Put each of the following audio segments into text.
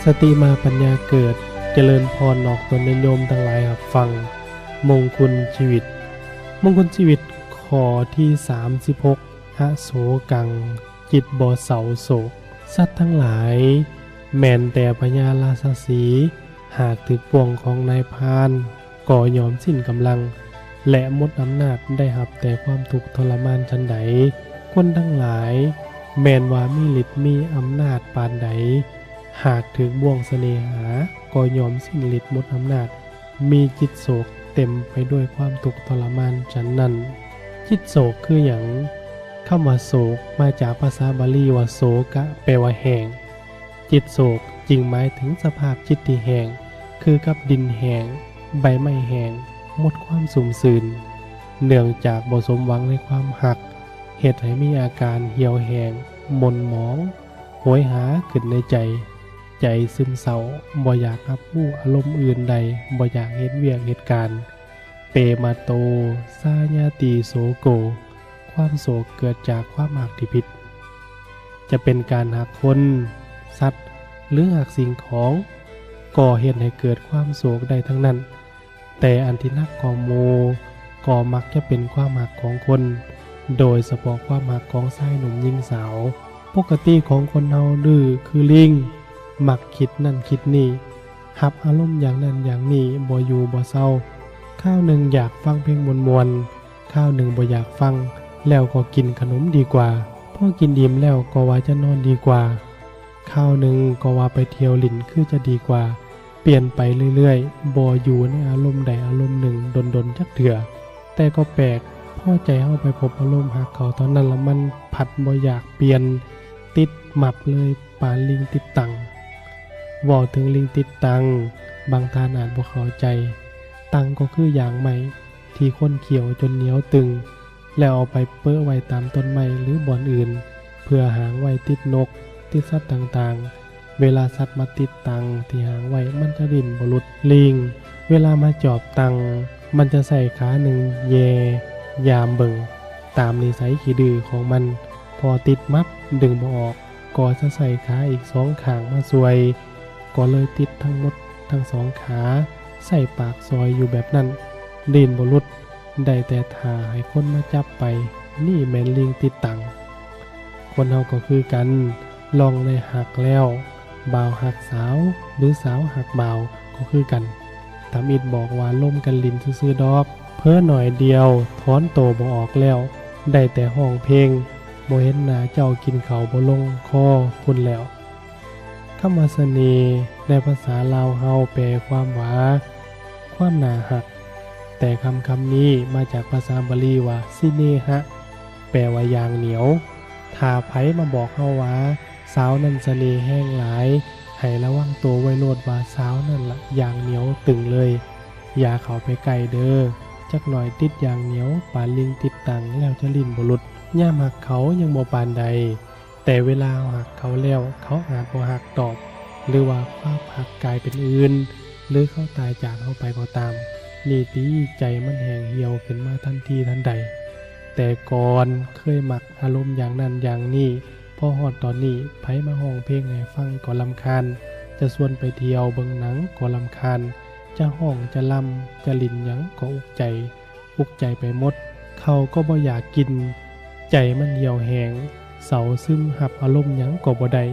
ສະຕິມາປັນຍາເກີດ, ຈະເລີນພອນອອກຕົນຍາດໂຍມທັງຫຼາຍຮັບຟັງ. ມົງຄຸນຊີວິດ, ມົງຄຸນຊີວິດຂໍ້ທີສາມສິບຫົກ ອະໂສກັງ, ຈິດບໍ່ເສົ້າໂສກ. ສັດທັງຫຼາຍ ແມ່ນແຕ່ພະຍາລາຊາສີ, ຫາກຖືກບ່ວງຂອງນາຍພານ ກໍຍ່ອມສິ້ນກຳລັງ ແລະ ໝົດອຳນາດ, ໄດ້ຮັບແຕ່ຄວາມທຸກທໍລະມານຊັ້ນໃດ. ຄົນທັງຫຼາຍ ແມ່ນວ່າມີລິດມີອຳນາດປານໃດ, ຫາກຖືກບ່ວງສະເໜຫາ ກໍຍ່ອມສິ້ນລິດໝົດອຳນາດ, ມີຈິດໂສກເຕັມໄປດ້ວຍຄວາມທຸກທໍລະມານຊັ້ນນັ້ນ. ຈິດໂສກຄືຫຍັງ? ຄຳວ່າໂສກ ມາຈາກພາສາບາລີວ່າ ໂສກະ ແປວ່າແຫ້ງ. ຈິດໂສກຈຶ່ງໝາຍເຖິງສະພາບຈິດທີ່ແຫ້ງ ຄືກັບດິນແຫ້ງ, ໃບໄມ້ແຫ້ງ, ໝົດຄວາມຊຸ່ມຊື່ນ. ເນື່ອງຈາກບໍ່ສົມຫວັງໃນຄວາມຮັກ, ເຮັດໃຫ້ມີອາການຫ່ຽວແຫ້ງ, ໝົ່ນໝອງ, ໂຫຍຫາຂຶ້ນໃນໃຈ, ໃຈຊຶມເສົ້າ, ບໍ່ຢາກຮັບຮູ້ອາລົມອື່ນໃດ, ບໍ່ຢາກເຮັດວຽກເຮັດການ. ເປມະໂຕ ຊາຍາຕິໂສໂກ, ຄວາມໂສກເກີດຈາກຄວາມຮັກທີ່ຜິດ. ຈະເປັນການຮັກຄົນ, ສັດ ຫຼື ຮັກສິ່ງຂອງ ກໍເຮັດໃຫ້ເກີດຄວາມໂສກໄດ້ທັງນັ້ນ. ແຕ່ອັນທີ່ໜັກກວ່າໝູ່ ກໍມັກຈະເປັນຄວາມຮັກຂອງຄົນ, ໂດຍສະເພາະຄວາມຮັກຂອງຊາຍໜຸ່ມຍິງສາວ. ປົກກະຕິຂອງຄົນເຮົາດື້ຄືລີງ, ມັກຄິດນັ້ນຄິດນີ້, ຮັບອາລົມຢ່າງນັ້ນຢ່າງນີ້ ບໍ່ຢູ່ບໍ່ເຊົາ. ຄາວໜຶ່ງຢາກຟັງເພງມ່ວນໆ, ຄາວໜຶ່ງບໍ່ຢາກຟັງ, ແລ້ວກໍກິນຂະໜົມດີກວ່າ. ພໍກິນອີ່ມແລ້ວກໍວ່າຈະນອນດີກວ່າ. ຄາວໜຶ່ງກໍວ່າໄປທ່ຽວຫຼິ້ນຄືຈະດີກວ່າ. ປ່ຽນໄປເລື້ອຍໆ, ບໍ່ຢູ່ໃນອາລົມໃດອາລົມໜຶ່ງດົນໆຈັກເທື່ອ. ແຕ່ກໍແປກ, ພໍໃຈເຮົາໄປພົບອາລົມຮັກເຂົາເທົ່ານັ້ນລະ ມັນພັດບໍ່ຢາກປ່ຽນ, ຕິດໝັບເລີຍປານລີງຕິດຕັງ. ເວົ້າເຖິງລີງຕິດຕັງ, ບາງທ່ານອາດບໍ່ເຂົ້າໃຈ. ຕັງກໍຄືຢາງໄມ້ ທີ່ຄົນຂ້ຽວຈົນໜຽວຕຶງ ແລ້ວເອົາໄປເປິະໄວ້ຕາມຕົ້ນໄມ້ ຫຼື ບ່ອນອື່ນ ເພື່ອຫາງໄວ້ຕິດນົກ, ຕິດສັດຕ່າງໆ. ເວລາສັດມາຕິດຕັງທີ່ຫາງໄວ້, ມັນຈະດີ້ນບໍ່ຫຼຸດ. ລີງ ເວລາມາຈອບຕັງ, ມັນຈະໃຊ້ຂາໜຶ່ງແຍ່ຢາມເບິ່ງ, ຕາມນິໄສຂີ້ດື້ຂອງມັນ. ພໍຕິດໝັບດຶງບໍ່ອອກ, ກໍຈະໃຊ້ຂາອີກສອງຂ້າງມາຊ່ວຍ, ກໍເລີຍຕິດທັງໝົດທັງສອງຂາ, ໃຊ້ປາກຊ່ອຍຢູ່ແບບນັ້ນ, ດີ້ນບໍ່ຫຼຸດ, ໄດ້ແຕ່ຖ້າໃຫ້ຄົນມາຈັບໄປ. ນີ້ແມ່ນລີງຕິດຕັງ. ຄົນເຮົາກໍຄືກັນ, ລອງໄດ້ຮັກແລ້ວ, ບ່າວຮັກສາວ ຫຼື ສາວຮັກບ່າວກໍຄືກັນ. ທຳອິດບອກວ່າລົມກັນຫຼິ້ນຊື່ໆດອກ, ເຜີໜ້ອຍດຽວຖອນໂຕບໍ່ອອກແລ້ວ, ໄດ້ແຕ່ຮ້ອງເພງ, ບໍ່ເຫັນໜ້າເຈົ້າກິນເຂົ້າບໍ່ລົງຄໍພຸ້ນແລ້ວ. ຄຳວ່າສະເໜ່ໃນພາສາລາວເຮົາແປຄວາມວ່າ ຄວາມໜ້າຮັກ, ແຕ່ຄຳຄຳນີ້ມາຈາກພາສາບາລີວ່າ ສິເນຫະ ແປວ່າຢ່າງໜຽວ. ຖ້າໃຜມາບອກເຮົາວ່າ ສາວນັ້ນສະເໜ່ແຮງຫຼາຍ, ໃຫ້ລະວັງໂຕໄວ້ໂລດວ່າ ສາວນັ້ນລະຢ່າງໜຽວຕຶງເລີຍ, ຢ່າເຂົ້າໄປໃກ້ເດີ. ຈັກໜ້ອຍຕິດຢ່າງໜຽວປານລິງຕິດຕັງ ແລ້ວຈະຫຼິ້ນບໍ່ຫຼຸດ. ຍາມຮັກເຂົາຍັງບໍ່ປານໃດ, ແຕ່ເວລາເຮົາຮັກເຂົາແລ້ວ, ເຂົາອາດບໍ່ຮັກຕອບ ຫຼືວ່າຄວາມຮັກກາຍເປັນອື່ນ ຫຼືເຂົາຕາຍຈາກເຮົາໄປກໍຕາມ, ນີ້ຕິໃຈມັນແຫ້ງຫ່ຽວຂຶ້ນມາທັນທີທັນໃດ. ແຕ່ກ່ອນເຄີຍມັກອາລົມຢ່າງນັ້ນຢ່າງນີ້, ພໍຮອດຕອນນີ້ ໃຜມາຮ້ອງເພງໃຫ້ຟັງກໍລຳຄານ, ຈະຊວນໄປທ່ຽວເບິ່ງໜັງກໍລຳຄານ, ຈະຮ້ອງຈະລຳຈະຫຼິ້ນຫຍັງກໍອຸກໃຈ. ອຸກໃຈໄປໝົດ, ເຂົ້າກໍບໍ່ຢາກກິນ, ໃຈມັນຫ່ຽວແຫ້ງ, ເສົ້າຊຶມ, ຮັບອາລົມຫຍັງກໍບໍ່ໄດ້.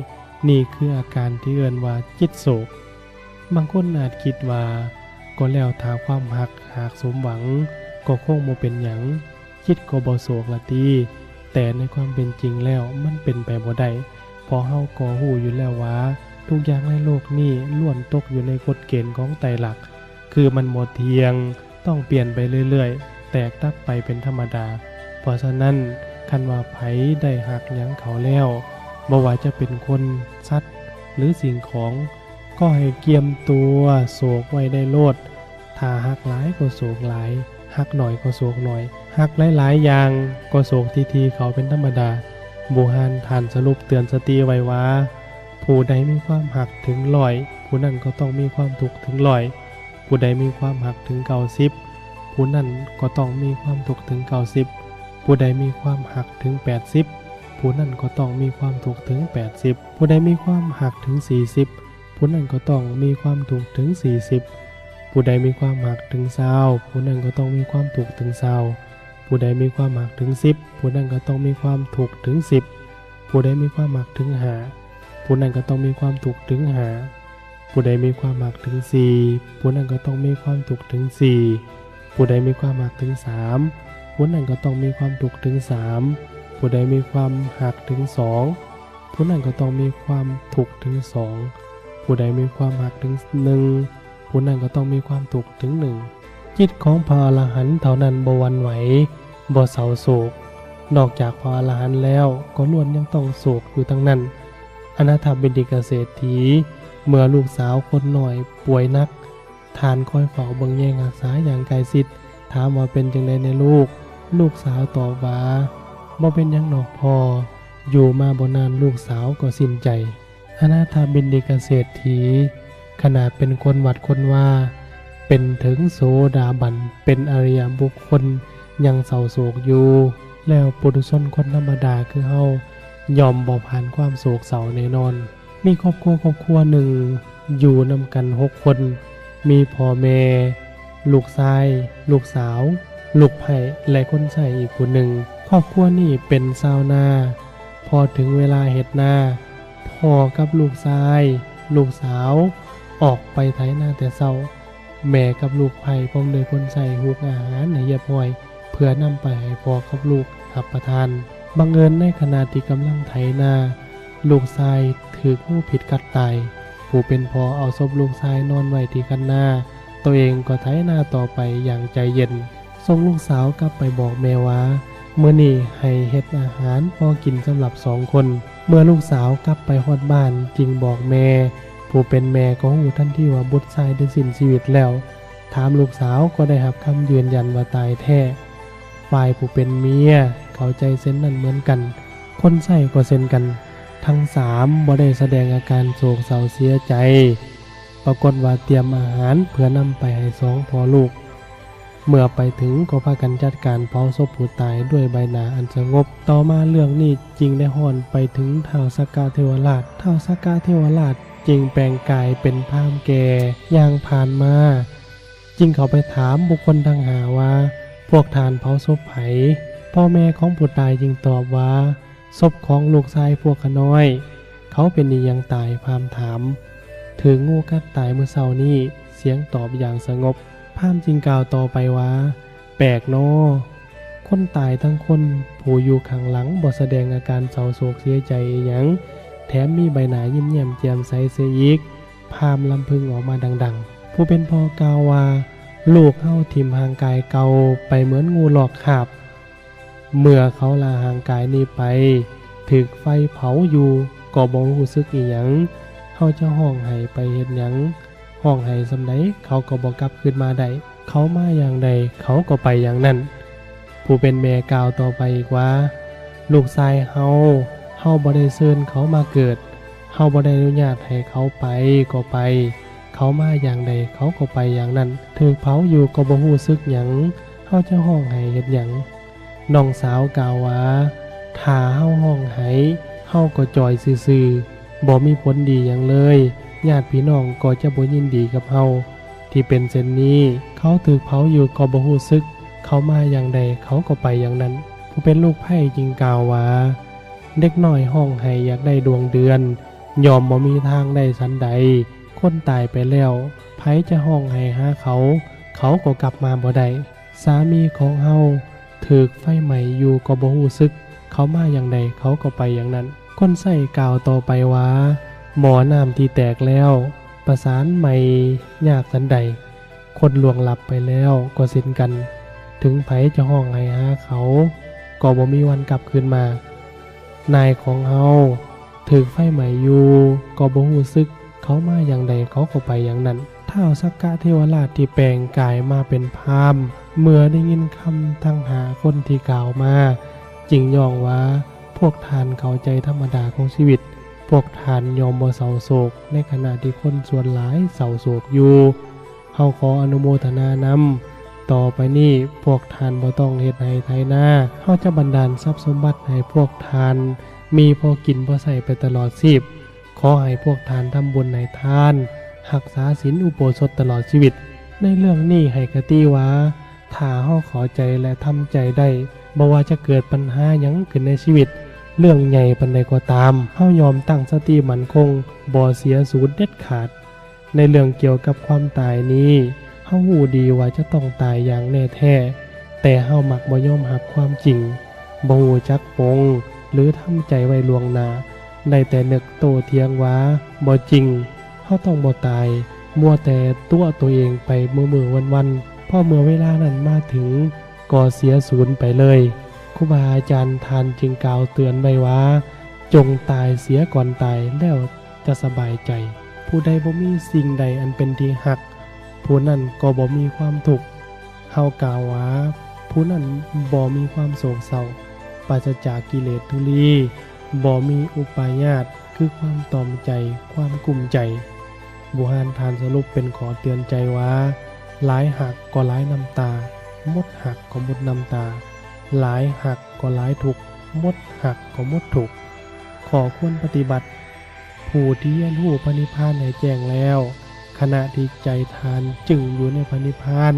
ນີ້ຄືອາການທີ່ເອີ້ນວ່າຈິດໂສກ. ບາງຄົນອາດຄິດວ່າ ກໍແລ້ວຖ້າຄວາມຮັກຫາກສົມຫວັງ ກໍຄົງບໍ່ເປັນຫຍັງ, ຈິດກໍບໍ່ໂສກລະຕິ. ແຕ່ໃນຄວາມເປັນຈິງແລ້ວມັນເປັນໄປບໍ່ໄດ້, ເພາະເຮົາກໍຮູ້ຢູ່ແລ້ວວ່າ ທຸກຢ່າງໃນໂລກນີ້ລ້ວນຕົກຢູ່ໃນກົດເກນຂອງໄຕລັກ, ຄືມັນບໍ່ທ່ຽງ, ຕ້ອງປ່ຽນໄປເລື້ອຍໆ, ແຕກດັບໄປເປັນທຳມະດາ. ເພາະສະນັ້ນ, ຄັນວ່າໃຜໄດ້ຮັກຫຍັງເຂົາແລ້ວ, ບໍ່ວ່າຈະເປັນຄົນ, ສັດ ຫຼື ສິ່ງຂອງ, ກໍໃຫ້ກຽມຕົວໂສກໄວ້ໄດ້ໂລດ. ຖ້າຮັກຫຼາຍກໍໂສກຫຼາຍ, ຮັກໜ້ອຍກໍໂສກໜ້ອຍ, ຮັກຫຼາຍໆຢ່າງກໍໂສກຖີ່ໆເຂົ້າເປັນທຳມະດາ. ບູຮານທ່ານສະຫຼຸບເຕືອນສະຕິໄວ້ວ່າ, ຜູ້ໃດມີຄວາມຮັກເຖິງຮ້ອຍ, ຜູ້ນັ້ນກໍຕ້ອງມີຄວາມທຸກເຖິງຮ້ອຍ. ຜູ້ໃດມີຄວາມຮັກເຖິງເກົ້າສິບ, ຜູ້ນັ້ນກໍຕ້ອງມີຄວາມທຸກເຖິງເກົ້າສິບ. ຜູ້ໃດມີຄວາມຮັກເຖິງແປດສິບ, ຜູ້ນັ້ນກໍຕ້ອງມີຄວາມທຸກເຖິງແປດສິບ. ຜູ້ໃດມີຄວາມຮັກເຖິງສີ່ສິບ, ຜູ້ ຜູ້ນັ້ນກໍຕ້ອງມີຄວາມທຸກເຖິງສີ່ສິບ. ຜູ້ໃດມີຄວາມຮັກເຖິງຊາວ, ຜູ້ນັ້ນກໍຕ້ອງມີຄວາມທຸກເຖິງຊາວ. ຜູ້ໃດມີຄວາມຮັກເຖິງສິບ, ຜູ້ນັ້ນກໍຕ້ອງມີຄວາມທຸກເຖິງສິບ. ຜູ້ໃດມີຄວາມຮັກເຖິງຫ້າ, ຜູ້ນັ້ນກໍຕ້ອງມີຄວາມທຸກເຖິງຫ້າ. ຜູ້ໃດມີຄວາມຮັກເຖິງສີ່, ຜູ້ນັ້ນກໍຕ້ອງມີຄວາມທຸກເຖິງສີ່. ຜູ້ໃດມີຄວາມຮັກເຖິງສາມ, ຜູ້ນັ້ນກໍຕ້ອງມີຄວາມທຸກເຖິງສາມ. ຜູ້ໃດມີຄວາມຮັກເຖິງສອງ, ຜູ້ນັ້ນກໍຕ້ອງມີຄວາມທຸກເຖິງສອງ. ຜູ້ໃດມີຄວາມຮັກເຖິງໜຶ່ງ, ຜູ້ນັ້ນກໍຕ້ອງມີຄວາມທຸກເຖິງໜຶ່ງ. ຈິດຂອງພະອະລະຫັນເທົ່ານັ້ນບໍ່ຫວັ່ນໄຫວ, ບໍ່ເສົ້າໂສກ. ນອກຈາກພະອະລະຫັນແລ້ວ ກໍລ້ວນຍັງຕ້ອງໂສກຢູ່ທັງນັ້ນ. ອະນາຖະບິນດິກະເສດຖີ, ເມື່ອລູກສາວຄົນນ້ອຍປ່ວຍໜັກ, ທ່ານຄອຍເຝົ້າເບິ່ງແຍງຮັກສາຢ່າງໃກ້ຊິດ, ຖາມວ່າເປັນຈັ່ງໃດແດ່ລູກ? ລູກສາວຕອບວ່າ, ບໍ່ເປັນຫຍັງດອກພໍ່, ຢູ່ມາບໍ່ນານລູກສາວກໍສິ້ນໃຈ. ອະນາຖະບິນດິກະເສດຖີ ຂະໜາດເປັນຄົນວັດຄົນວາ, ເປັນເຖິງໂສດາບັນ, ເປັນອະລິຍະບຸກຄົນ, ຍັງເສົ້າໂສກຢູ່, ແລ້ວປຸຖຸຊົນຄົນທຳມະດາຄືເຮົາ ຍ່ອມບໍ່ຜ່ານຄວາມໂສກເສົ້າແນ່ນອນ. ມີຄອບຄົວຄອບຄົວໜຶ່ງ ຢູ່ນຳກັນຫົກຄົນ, ມີພໍ່ແມ່, ລູກຊາຍ, ລູກສາວ, ລູກໃພ້ ແລະ ຄົນໃຊ້ອີກຜູ້ໜຶ່ງ. ຄອບຄົວນີ້ເປັນຊາວນາ. ພໍເຖິງເວລາເຮັດນາ, ພໍ່ກັບລູກຊາຍ, ລູກສາວ ອອກໄປໄຖນາແຕ່ເຊົ້າ. ແມ່ກັບລູກໃພ້ພ້ອມດ້ວຍຄົນໃຊ້ຫູກອາຫານໃຫ້ຮຽບຮ້ອຍ ເພື່ອນຳໄປໃຫ້ພໍ່ກັບລູກຮັບປະທານ. ບັງເອີນໃນຂະນະທີ່ກຳລັງໄຖນາ, ລູກຊາຍຖືກງູພິດກັດຕາຍ. ຜູ້ເປັນພໍ່ເອົາສົບລູກຊາຍນອນໄວ້ທີ່ຄັນນາ, ໂຕເອງກໍໄຖນາຕໍ່ໄປຢ່າງໃຈເຢັນ. ສົ່ງລູກສາວກັບໄປບອກແມ່ວ່າ ມື້ນີ້ໃຫ້ເຮັດອາຫານພໍກິນສຳລັບສອງຄົນ. ເມື່ອລູກສາວກັບໄປຮອດບ້ານຈຶ່ງບອກແມ່, ຜູ້ເປັນແມ່ກໍຮູ້ທັນທີວ່າບຸດຊາຍໄດ້ສິ້ນຊີວິດແລ້ວ. ຖາມລູກສາວກໍໄດ້ຮັບຄຳຢືນຢັນວ່າຕາຍແທ້. ຝ່າຍຜູ້ເປັນເມຍເຂົ້າໃຈເຊັ່ນນັ້ນເໝືອນກັນ, ຄົນໃຊ້ກໍເຊັ່ນກັນ. ທັງສາມບໍ່ໄດ້ສະແດງອາການໂສກເສົ້າເສຍໃຈ, ປາກົດວ່າຕຽມອາຫານເພື່ອນຳໄປໃຫ້ສອງພໍ່ລູກ. ເມື່ອໄປເຖິງກໍພາກັນຈັດການເຜົາສົບຜູ້ຕາຍດ້ວຍໃບໜ້າອັນສະຫງົບ. ຕໍ່ມາເລື່ອງນີ້ຈຶ່ງໄດ້ຮ້ອນໄປເຖິງທ້າວສັກກະເທວະລາດ. ທ້າວສັກກະເທວະລາດຈຶ່ງແປງກາຍເປັນພາມແກ່ຍ່າງຜ່ານມາ, ຈຶ່ງເຂົ້າໄປຖາມບຸກຄົນທັງຫ້າວ່າ ພວກທ່ານເຜົາສົບໃຜ? ພໍ່ແມ່ຂອງຜູ້ຕາຍຈຶ່ງຕອບວ່າ ສົບຂອງລູກຊາຍພວກຂ້ານ້ອຍ. ເຂົາເປັນອີ່ຫຍັງຕາຍ? ພາມຖາມ. ຖືກງູກັດຕາຍມື້ເຊົ້ານີ້. ສຽງຕອບຢ່າງສະຫງົບ. ພາມຈຶ່ງກ່າວຕໍ່ໄປວ່າ ແປກນໍ, ຄົນຕາຍທັງຄົນ, ຜູ້ຢູ່ຂ້າງຫຼັງບໍ່ສະແດງອາການເສົ້າໂສກເສຍໃຈອີ່ຫຍັງ, ແຖມມີໃບໜ້າຍິ້ມແຍ້ມແຈ່ມໃສເສຍອີກ. ພາມລຳເພິງອອກມາດັງໆ. ຜູ້ເປັນພໍ່ກ່າວວ່າ ລູກເຮົາຖິ້ມຮ່າງກາຍເກົ່າໄປເໝືອນງູລອກຄາບ. ເມື່ອເຂົາລະຮ່າງກາຍນີ້ໄປ, ຖືກໄຟເຜົາຢູ່ກໍບໍ່ຮູ້ສຶກອີ່ຫຍັງ. ເຮົາຈະຮ້ອງໄຫ້ໄປເຮັດຫຍັງ? ຮ້ອງໄຫ້ສ່ຳໃດເຂົາກໍບໍ່ກັບຄືນມາໄດ້. ເຂົາມາຢ່າງໃດເຂົາກໍໄປຢ່າງນັ້ນ. ຜູ້ເປັນແມ່ກ່າວຕໍ່ໄປອີກວ່າ ລູກຊາຍເຮົາ, ເຮົາບໍ່ໄດ້ເຊີນເຂົາມາເກີດ. ເຮົາບໍ່ໄດ້ອະນຸຍາດໃຫ້ເຂົາໄປກໍໄປ. ເຂົາມາຢ່າງໃດເຂົາກໍໄປຢ່າງນັ້ນ. ຖືກເຜົາຢູ່ກໍບໍ່ຮູ້ສຶກຫຍັງ. ເຮົາຈະຮ້ອງໄຫ້ເຮັດຫຍັງ? ນ້ອງສາວກ່າວວ່າ ຖ້າເຮົາຮ້ອງໄຫ້, ເຮົາກໍຈ່ອຍຊື່ໆ, ບໍ່ມີຜົນດີຫຍັງເລີຍ. ຍາດພີ່ນ້ອງກໍຈະບໍ່ຍິນດີກັບເຮົາ. ທີ່ເປັນເຊັ່ນນີ້, ເຂົາຖືກເຜົາຢູ່ກໍບໍ່ຮູ້ສຶກ, ເຂົາມາຢ່າງໃດເຂົາກໍໄປຢ່າງນັ້ນ. ຜູ້ເປັນລູກໃພ້ຈຶ່ງກ່າວວ່າ ເດັກນ້ອຍຮ້ອງໄຫ້ຢາກໄດ້ດວງເດືອນ, ຍ່ອມບໍ່ມີທາງໄດ້ສັນໃດ. ຄົນຕາຍໄປແລ້ວ, ໃຜຈະຮ້ອງໄຫ້ຫາເຂົາ, ເຂົາກໍກັບມາບໍ່ໄດ້. ສາມີຂອງເຮົາຖືກໄຟໄໝ້ຢູ່ກໍບໍ່ຮູ້ສຶກ, ເຂົາມາຢ່າງໃດເຂົາກໍໄປຢ່າງນັ້ນ. ຄົນໃຊ້ກ່າວຕໍ່ໄປວ່າ ໝໍ້ນ້ຳທີ່ແຕກແລ້ວ ປະສານໃໝ່ຍາກສັນໃດ. ຄົນລ່ວງລັບໄປແລ້ວກໍເຊັ່ນກັນ, ເຖິງໃຜຈະຮ້ອງໄຫ້ຫາເຂົາ ກໍບໍ່ມີວັນກັບຄືນມາ. ນາຍຂອງເຮົາຖືກໄຟໄໝ້ຢູ່ກໍບໍ່ຮູ້ສຶກ, ເຂົາມາຢ່າງໃດເຂົາກໍໄປຢ່າງນັ້ນ. ທ້າວສັກກະເທວະລາດທີ່ແປງກາຍມາເປັນພາມ ເມື່ອໄດ້ຍິນຄຳທັງຫ້າຄົນທີ່ກ່າວມາ, ຈຶ່ງຮ້ອງວ່າ ພວກທ່ານເຂົ້າໃຈທຳມະດາຂອງຊີວິດ, ພວກທ່ານຍ່ອມບໍ່ເສົ້າໂສກ ໃນຂະນະທີ່ຄົນສ່ວນຫຼາຍເສົ້າໂສກຢູ່. ເຮົາຂໍອະນຸໂມທະນານຳ. ຕໍ່ໄປນີ້ພວກທ່ານບໍ່ຕ້ອງເຮັດໄຮ່ໄຖນາ. ເຮົາຈະບັນດານຊັບສົມບັດໃຫ້ພວກທ່ານມີພໍກິນພໍໃຊ້ໄປຕະຫຼອດຊີບ. ຂໍໃຫ້ພວກທ່ານທຳບຸນໃຫ້ທານ, ຮັກສາສິນອຸໂບສົດຕະຫຼອດຊີວິດ. ໃນເລື່ອງນີ້ໃຫ້ຄະຕິວ່າ ຖ້າເຮົາເຂົ້າໃຈ ແລະ ທຳໃຈໄດ້, ບໍ່ວ່າຈະເກີດບັນຫາຫຍັງຂຶ້ນໃນຊີວິດ, ເລື່ອງໃຫຍ່ປານໃດກໍຕາມ, ເຮົາຍ່ອມຕັ້ງສະຕິໝັ້ນຄົງ, ບໍ່ເສຍສູນເດັດຂາດ. ໃນເລື່ອງກ່ຽວກັບຄວາມຕາຍນີ້, ເຮົາຮູ້ດີວ່າຈະຕ້ອງຕາຍຢ່າງແນ່ແທ້, ແຕ່ເຮົາມັກບໍ່ຍອມຮັບຄວາມຈິງ, ບໍ່ຮູ້ຈັກປົງ ຫຼື ທຳໃຈໄວ້ລ່ວງໜ້າ, ໄດ້ແຕ່ນຶກໂຕ້ຖຽງວ່າບໍ່ຈິງ, ເຮົາຕ້ອງບໍ່ຕາຍ, ມົວແຕ່ຕົວະໂຕເອງໄປມື້ໆວັນໆ, ພໍເມື່ອເວລານັ້ນມາເຖິງ, ກໍເສຍສູນໄປເລີຍ. ຄູບາອາຈານທ່ານຈຶ່ງກ່າວເຕືອນໄວ້ວ່າ, ຈົ່ງຕາຍເສຍກ່ອນຕາຍ, ແລ້ວຈະສະບາຍໃຈ. ຜູ້ໃດບໍ່ມີສິ່ງໃດອັນເປັນທີ່ຮັກ, ຜູ້ນັ້ນກໍບໍ່ມີຄວາມທຸກ. ເຮົາກ່າວວ່າ, ຜູ້ນັ້ນບໍ່ມີຄວາມໂສກເສົ້າ, ປາສະຈາກກິເລດທຸລີ, ບໍ່ມີອຸປາຍາດ, ຄືຄວາມຕອມໃຈ, ຄວາມກຸ້ມໃຈ. ບູຮານທ່ານສະຫຼຸບເປັນຂໍ້ເຕືອນໃຈວ່າ, ຫຼາຍຮັກກໍຫຼາຍນ້ຳຕາ, ໝົດຮັກກໍໝົດນ້ຳຕາ, ຫຼາຍຮັກກໍຫຼາຍທຸກ, ໝົດຮັກກໍໝົດທຸກ. ຂໍ້ຄວນປະຕິບັດ, ຜູ້ທີ່ຮຽນຮູ້ພະນິບພານໃຫ້ແຈ້ງແລ້ວ, ຂະນະທີ່ໃຈທ່ານຈຶ່ງຢູ່ໃນພະນິບພານ,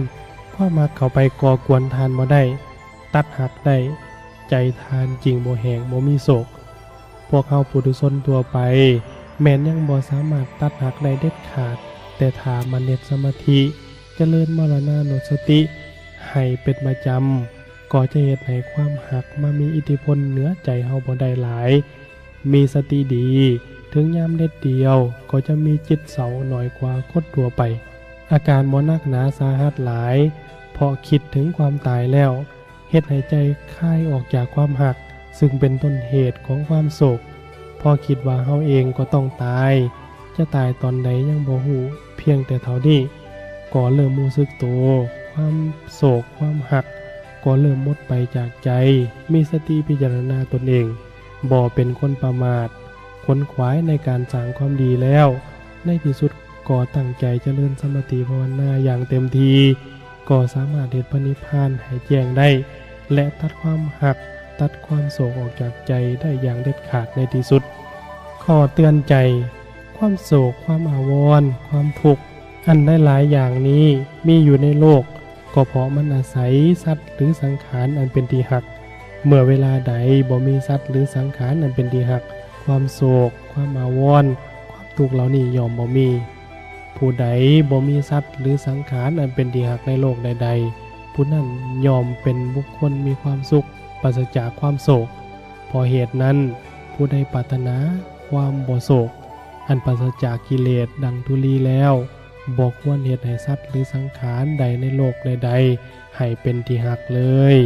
ຄວາມຮັກເຂົ້າໄປກໍ່ກວນທ່ານບໍ່ໄດ້, ຕັດຮັກໄດ້, ໃຈທ່ານຈຶ່ງບໍ່ແຫ້ງ, ບໍ່ມີໂສກ. ພວກເຮົາປຸຖຸຊົນທົ່ວໄປ ແມ່ນຍັງບໍ່ສາມາດຕັດຮັກໄດ້ເດັດຂາດ, ແຕ່ຖ້າໝັ່ນເຮັດສະມາທິ, ຈະເລີນມະລະນານຸສະຕິໃຫ້ເປັນປະຈຳ, ກໍຈະເຮັດໃຫ້ຄວາມຮັກມາມີອິດທິພົນເໜືອໃຈເຮົາບໍ່ໄດ້ຫຼາຍ. ມີສະຕິດີ, ເຖິງຍາມເດັດດ່ຽວ, ກໍຈະມີຈິດເສົ້າໜ້ອຍກວ່າຄົນທົ່ວໄປ. ອາການບໍ່ໜັກໜາສາຫັດຫຼາຍ, ເພາະຄິດເຖິງຄວາມຕາຍແລ້ວ, ເຮັດໃຫ້ໃຈຄາຍອອກຈາກຄວາມຮັກ, ຊຶ່ງເປັນຕົ້ນເຫດຂອງຄວາມໂສກ. ເພາະຄິດວ່າເຮົາເອງກໍຕ້ອງຕາຍ, ຈະຕາຍຕອນໃດຍັງບໍ່ຮູ້, ພຽງແຕ່ເທົ່ານີ້ກໍເລີ່ມຮູ້ສຶກໂຕ, ຄວາມໂສກ, ຄວາມຮັກກໍເລີ່ມໝົດໄປຈາກໃຈ. ມີສະຕິພິຈາລະນາຕົນເອງ, ບໍ່ເປັນຄົນປະໝາດ, ຂົນຂວາຍໃນການສ້າງຄວາມດີແລ້ວ, ໃນທີ່ສຸດກໍຕັ້ງໃຈຈະເລີນສະມາທິພາວະນາຢ່າງເຕັມທີ່, ກໍສາມາດເຮັດພະນິບພານໃຫ້ແຈ້ງໄດ້ ແລະ ຕັດຄວາມຮັກ, ຕັດຄວາມໂສກອອກຈາກໃຈໄດ້ຢ່າງເດັດຂາດໃນທີ່ສຸດ. ຂໍ້ເຕືອນໃຈ, ຄວາມໂສກ, ຄວາມອາວອນ, ຄວາມທຸກ, ອັນຫຼາຍໆຢ່າງນີ້ມີຢູ່ໃນໂລກ, ກໍເພາະມັນອາໄສສັດ ຫຼື ສັງຂານອັນເປັນທີ່ຮັກ. ເມື່ອເວລາໃດບໍ່ມີສັດ ຫຼື ສັງຂານອັນເປັນທີ່ຮັກ, ຄວາມໂສກ, ຄວາມອາວອນ, ຄວາມທຸກເຫຼົ່ານີ້ຍ່ອມບໍ່ມີ. ຜູ້ໃດບໍ່ມີສັດ ຫຼື ສັງຂານອັນເປັນທີ່ຮັກໃນໂລກໃດໆ, ຜູ້ນັ້ນຍ່ອມເປັນບຸກຄົນມີຄວາມສຸກ, ປາສະຈາກຄວາມໂສກ. ເພາະເຫດນັ້ນ, ຜູ້ໃດປາດຖະໜາຄວາມບໍ່ໂສກ, ອັນປາສະຈາກກິເລດດັ່ງທຸລີແລ້ວ, ບໍ່ຄວນເຮັດໃຫ້ສັດ ຫຼື ສັງຂານໃດໃນໂລກໃດໆ ໃຫ້ເປັນທີ່ຮັກເລີຍ.